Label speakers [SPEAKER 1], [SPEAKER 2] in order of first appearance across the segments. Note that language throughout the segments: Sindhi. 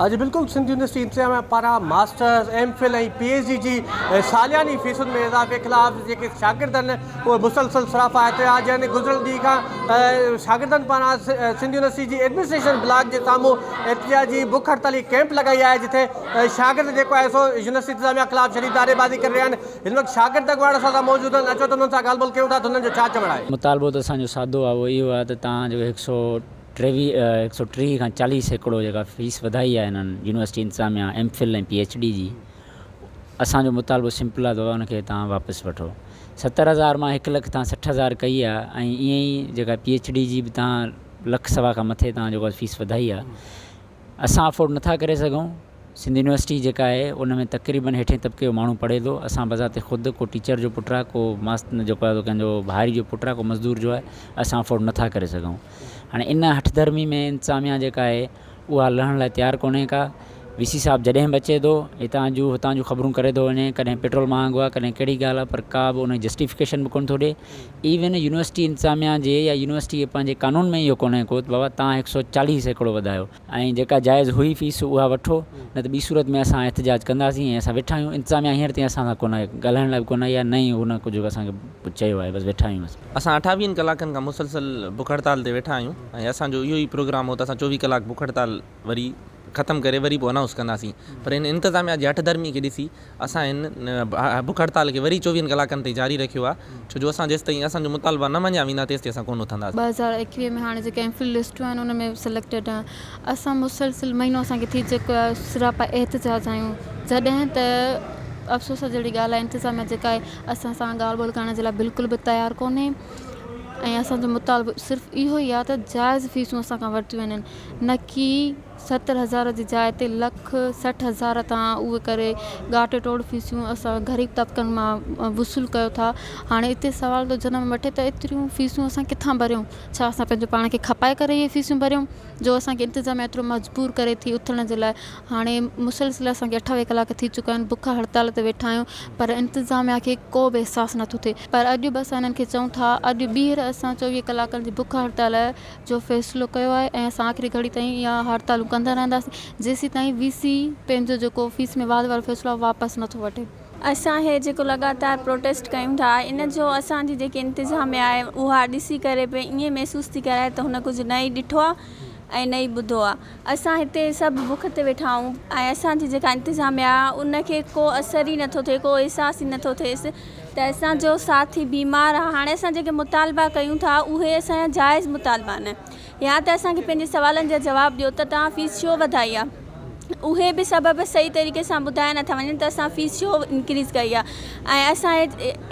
[SPEAKER 1] اڄ بلڪل سنڌ يونيورسٽي انتظاميا پاران masters, M Phil ۽ P H D جي سالياني فيسن ۾ اضافي خلاف جيڪي شاگرد آهن اهي مسلسل صرافا احتجاج آهن گذريل ڏينهن کان شاگردن پاران سنڌ يونيورسٽي جي ايڊمنسٽريشن بلاڪ جي سامهون احتجاجي بک هڙتالي ڪئمپ لڳائي آهي جتي شاگرد جيڪو آهي سو يونيورسٽي انتظاميا خلاف شديد نعريبازي ڪري رهيا آهن هن وقت شاگرد اڳواڻ اسان سان موجود آهن اچو ته انهن سان ڳالهه ٻولهه ڪيون ٿا ته انهن جو ڇا چوڻ آهي.
[SPEAKER 2] مطالبو ته اسان جو سادو آهي اهو اهو آهي ته توهان جو هڪ سو ٽيويهه 130 کان 40% جيڪا فيس وڌائي آهي هنن يونيورسٽي انتظاميا M Phil ۽ P H D جي اسان جو مطالبو سمپل آهي ته ان کي توهان واپس وٺو 70,000 مان هڪ لک تان 60,000 ڪئي آهي ۽ ائين ئي جيڪا پي ايڇ ڊي جي به توهان لک سوا کان مٿي توهان جيڪو فيس وڌائي آهي اسان افورڊ نٿا ڪري سگهون سنڌ يونيورسٽي جيڪا آهي ان ۾ تقريبن هيٺين طبقي جو ماڻهو پڙهي ٿو اسان بذات خود ڪو ٽيچر جو پٽ آهي ڪو ماست جيڪو آهي ڪنهن جو هاري جو پٽ آهي ڪو مزدور جو آهي اسان افورڊ نٿا ڪري سگهون هاڻي ان هٺ ڌرمي ۾ انتظاميا جيڪا آهي اها لهڻ لاء تيار ڪونهي ڪا وي سي صاحب جڏهن به اچي ٿو هتان جون هتان جون خبرون ڪري ٿو وڃي ڪڏهن پيٽرول مهانگو آهي ڪڏهن ڪهڙي ڳالهه آهي پر ڪا به ان جي جسٽيفڪيشن به ڪونه ٿو ڏي ايون يونيورسٽي انتظاميا جي يا يونيورسٽي جي پنهنجي قانون ۾ اهو ڪونهي ڪو ته بابا تان 140% وڌايو ۽ جيڪا جائز هئي فيس اها وٺو نه ته ٻي صورت ۾ اسان احتجاج ڪنداسين ۽ اسان ويٺا آهيون انتظاميا هينئر تائين اسان سان ڪونه ڳالهائڻ لاء به ڪونه آئي آهي نه ئي هن ڪجهه اسان کي چيو آهي بس ويٺا آهيون اسان.
[SPEAKER 3] اسان اٺاويهن ڪلاڪن کان مسلسل بک هڙتال تي ويٺا آهيون ۽ اسان جو اهو ئي پروگرام هو ته اسان 24 ڪلاڪ بک هڙتال وري ختم ڪري وري پوء انائونس ڪنداسين پر هن انتظاميا جي هٺ ڌرمي کي ڏسي اسان هن بک هڙتال کي وري چوويهن ڪلاڪن تائين جاري رکيو آهي ڇو جو اسان جيستائين اسان جو مطالبا نه مڃيا ويندا تيستائين اسان ڪونه اٿنداسين.
[SPEAKER 4] 2021 ۾ هاڻي جيڪي ايم فل لسٽون آهن ان ۾ سليڪٽيڊ آهيان اسان مسلسل مهينو اسان کي ٿي چڪو آهي سراپا احتجاج آهيون جڏهن ته افسوس جهڙي ڳالهه آهي انتظاميا جيڪا آهي اسان سان ڳالهه ٻولهه ڪرڻ جي لاء بلڪل به تيار ڪونهي ۽ اسان جو مطالبو صرف اهو ئي آهي ته جائز فيسون اسان کان ورتيون وڃن نه ڪي 70,000 جي جاء تي لک 60,000 تان اهي ڪري ڳاٽي ٽوڙ فيسون اسان غريب طبقن مان وصول ڪيو ٿا هاڻي اتي سوال ٿو جنم وٺي ته ايتريون فيسون اسان ڪٿان ڀريون ڇا اسان پنهنجو پاڻ کي کپائي ڪري اهي فيسون ڀريون جو اسان کي انتظاميا ايترو مجبور ڪري ٿي اٿڻ جي لاء هاڻي مسلسل اسان کي 28 ڪلاڪ ٿي چڪا آهن بک هڙتال تي ويٺا آهيون پر انتظاميا کي ڪو به احساس نٿو ٿئي پر اڄ به اسان انهن کي چئون ٿا اڄ ٻيهر اسان 24 ڪلاڪن جي بک هڙتال جو فيصلو ڪيو آهي ۽ اسان آخري گهڙي تائين اها هڙتالون ڪندا رهنداسين جيسيتائين وي سي پنهنجو جيڪو فيس ۾ واڌ وارو فيصلو آهي واپس نٿو وٺي.
[SPEAKER 5] اسان هي جيڪو لڳاتار پروٽيسٽ ڪيون ٿا ان جو اسان جي جيڪي انتظاميا آهي اها ڏسي ڪري به ائين محسوس ٿي ڪرائي ته هن ڪجهه نه ئي ڏٺو آهي ۽ نه ئي ٻڌو آهي اسان هتي سڀ بک تي ويٺا آهيون ۽ اسان جي جيڪا انتظاميا آهي ان کي ڪو اثر ئي نٿو ٿئي ڪو احساس ئي نٿو ٿئيس ته اسان جو ساٿي بيمار آ هاڻي اسان جيڪي مطالبا ڪيون ٿا اهي اسان جا جائز مطالبا آهن يا ته اسان کي پنهنجي سوالن جا جواب ڏيو ته توهان فيس ڇو وڌائي آ اهي به سبب صحيح طريقي سان ٻڌايا نٿا وڃن ته اسان فيس ڇو انڪريز ڪئي آ ۽ اسان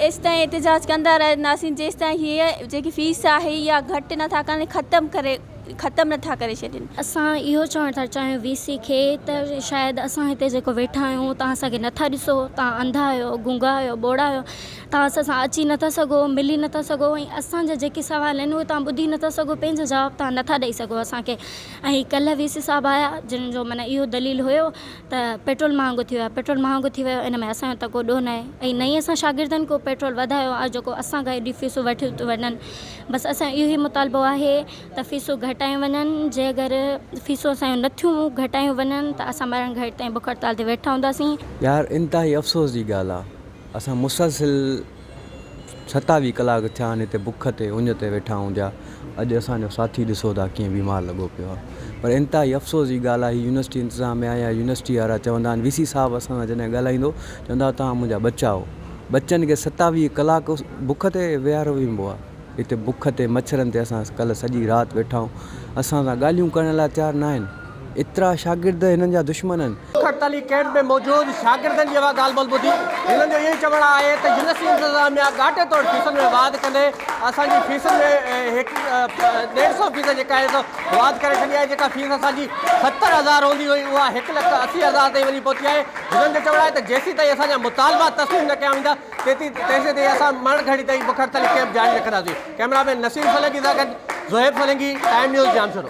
[SPEAKER 5] ايستائين احتجاج ڪندا رهنداسين جيستائين هيء جيڪي فيس آهي اها گهٽ نٿا ڪن ختم ڪري ختم نٿا ڪري ڇڏين.
[SPEAKER 6] اسان اهو چوڻ ٿا چاهيون وي سي کي ته شايد اسان هتي جيڪو ويٺا آهيون توهان اسان کي نٿا ڏسو توهان انڌا آهيو گونگا آهيو ٻوڙا آهيو توهان اسان سان اچي نٿا سگهو ملي نٿا سگهو ۽ اسان جا جيڪي سوال آهن اهي توهان ٻڌي نٿا سگهو پنهنجو جواب توهان نٿا ڏئي سگهو اسان کي ۽ ڪلهه وي سي صاحب آيا جن جو معنيٰ اهو دليل هيو ته پيٽرول مهانگو ٿي ويو آهي پيٽرول مهانگو ٿي ويو ان ۾ اسان جو ته ڪو ڏوهه ناهي ۽ نه ئي اسان شاگردن ڪو پيٽرول وڌايو آهي جيڪو اسان کان ايڏي فيسون وٺيون ٿيون وڃن بس اسان جو اهو ئي مطالبو آهي ته فيسون گهٽايون وڃن جي اگر فيسون اسان جون نٿيون گهٽايون وڃن ته اسان مرڻ گهڙي تائين بک هڙتال تي ويٺا هونداسين.
[SPEAKER 7] يار انتهائي افسوس جي ڳالهه آ اسان مسلسل 27 ڪلاڪ ٿيا آهن هتي بک تي اڃ تي ويٺا آهيون جا اڄ اسان جو ساٿي ڏسو ٿا ڪيئن بيمار لڳو پيو آ پر انتهائي افسوس جي ڳالهه آ هي يونيورسٽي انتظاميا يا يونيورسٽي وارا چوندا آهن وي سي صاحب اسان سان جڏهن ڳالهائيندو چوندا توهان منهنجا ٻچا آهو ٻچن کي 27 ڪلاڪ بک تي ويهاريو وينبو آ. هتي بک تي مڇرن تي اسان ڪلهه سڄي رات ويٺا آهيون اسان سان ڳالهيون ڪرڻ لاء تيار ناهن ايترا شاگرد هنن جا دشمن آهن.
[SPEAKER 1] بک هڙتالي ڪئمپ ۾ موجود شاگردن جي اها ڳالهه ٻولهه ٻڌي هنن جو اهو ئي چوڻ آهي ته يونيورسٽي انتظاميا ڳاٽي طور فيسن ۾ واڌ ڪندي اسان جي فيسن ۾ هڪ ڏيڍ سئو فيس جيڪا آهي سو واڌ ڪري ڇڏي آهي جيڪا فيس اسان جي 70,000 هوندي هئي اها 1,80,000 تائين وڃي پهتي آهي هنن جو چوڻ آهي ته جيسيتائين اسان جا مطالبا تسليم نه ڪيا ويندا تيسين اسان مرڻ گهڙي تائين بک هڙتالي ڪئمپ جاري رکنداسين. ڪئميرا مين نسيم سولنگي سان گڏ زوهيب سولنگي، ٽائيم نيوز ڄامشورو.